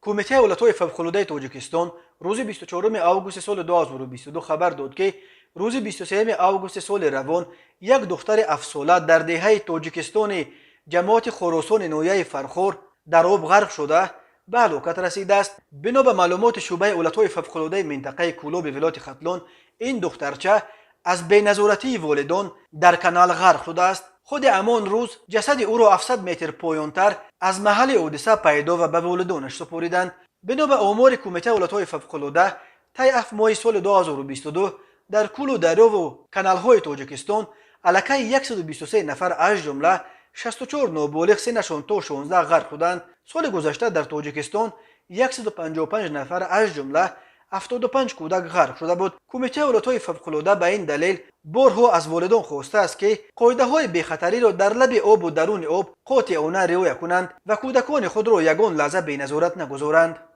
Кумитаи ҳолатҳои фавқулодаи Тоҷикистон рӯзи 24 августи соли 2022 хабар дод, ки рӯзи 23 августи соли равон як духтари 7-сола дар деҳаи Тоҷикистони ҷамоати Хоросони ноҳияи Фархор дар об ғарқ шуда, ба ҳалокат расидааст. Бино ба маълумоти шӯъбаи ҳолатҳои фавқулодаи минтақаи Кӯлоби вилояти Хатлон, ин духтарча аз беназоратии волидон дар канал ғарқ шудааст. Худи ҳамон рӯз ҷасади ӯро 700 метр поёнтар аз маҳалли ҳодиса пайдо ва ба волидонаш супориданд. Бино ба омори Кумитаи ҳолатҳои фавқулода, таи 7 моҳи соли 2022 дар кӯлу дарёву каналҳои Тоҷикистон аллакай 123 нафар, аз ҷумла 64 ноболиғ, синнашон то 16, ғарқ шуданд. Соли гузашта дар Тоҷикистон 155 нафар, аз ҷумла 75 кӯдак, ғарқ шуда буд. Кумитаи ҳолатҳои фавқулода ба ин далел борҳо аз волидон хостааст, ки қоидаҳои бехатариро дар лаби обу даруни об қотеона риоя кунанд ва кӯдакони худро ягон лаҳза беназорат нагузоранд.